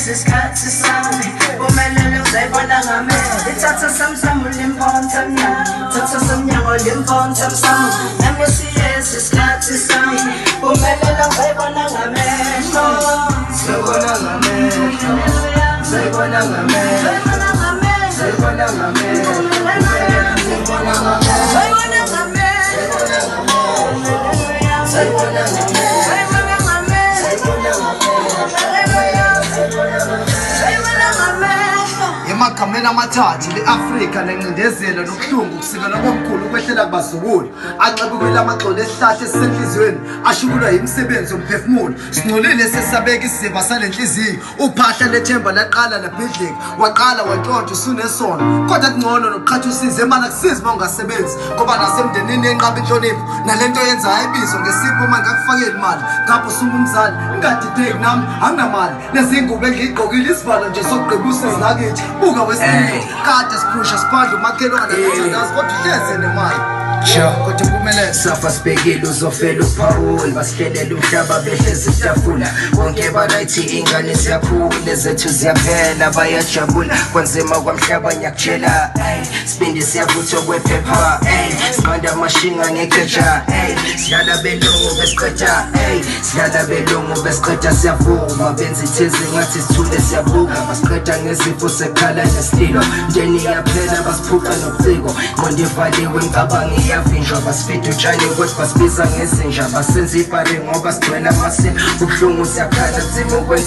Siyeza isikhathi sami, mpumelelo ngizoyibona ngamehlo. Ithatha samsamo limponsa emnyango, thatha semnyango limponsa emsamo. Nami siyeza isikhathi sami, mpumelelo ngizoyibona ngamehlo. Ngizoyibona ngamehlo, ngizoyibona ngamehlo, ngizoyibona ngamehlo, ngizoyibona ngamehlo, Ngizoyibona ngamehlo. ngizoyibona ngamehlo, Ngizoyibona ngamehlo. ngizoyibona Ngizoyibona ngamehlo. Emagameni amathathu le-Afrika nencindezelo nobuhlungu kusukela komkhulu ukwehlela kubazukulu anxebukwele amagxolo esihlahla esisenhliziyweni ashukulwa yimisebenzi yomphefumulo. Singcolile sesabeka isiziba sale nhliziyo, uphahla lethemba laqala labhidlika, waqala wantshontsha usunesono. Kodwa kungcono nokuqhatha usizi emana kusizi uma ungasebenzi, ngoba nasemndenini yenqaba inhlonipho nalento yenza ayibizwa ngesipho. Uma ngakufakela imali ngapho usungumzali, ngingadideki nami anginamali, nezingubo engiyigqokile isivalo nje sokugqiba usizi lakithi. Buka wesintu kade siphusha siphandla umakhelwane nothandazi, kodwa uhleze nemali. Sure. Kodwa impumelelo Safa sibhekile uzofela uPaul, basihlelela umhlaba behlezi itafula. Bonke barayithi, ingane ziyakhula, ezethu ziyaphela, bayajabula. Kwanzima kwamhlaba, ngiyakutshela, ey. Sibindi siyavutha kwephepha, ey. Sinqanda amashinga ngegeja, ey. Sidlala belungu besiqeda, ey. Sidlala belungu besiqeda, siyavuma. Benza ithezi ngathi sithule siyabuka. Basiqeda ngezifo sekhala nesililo. Mndeni iyaphela, basiphuca nobuciko. Ngqondo ivaliwe, imicabango iyavinjwa. Basifida utshani kodwa basibiza ngezinja. Basenza ibhari ngoba sigcwele amasiko. Ubuhlungu siyakhala, nzima ukwenza.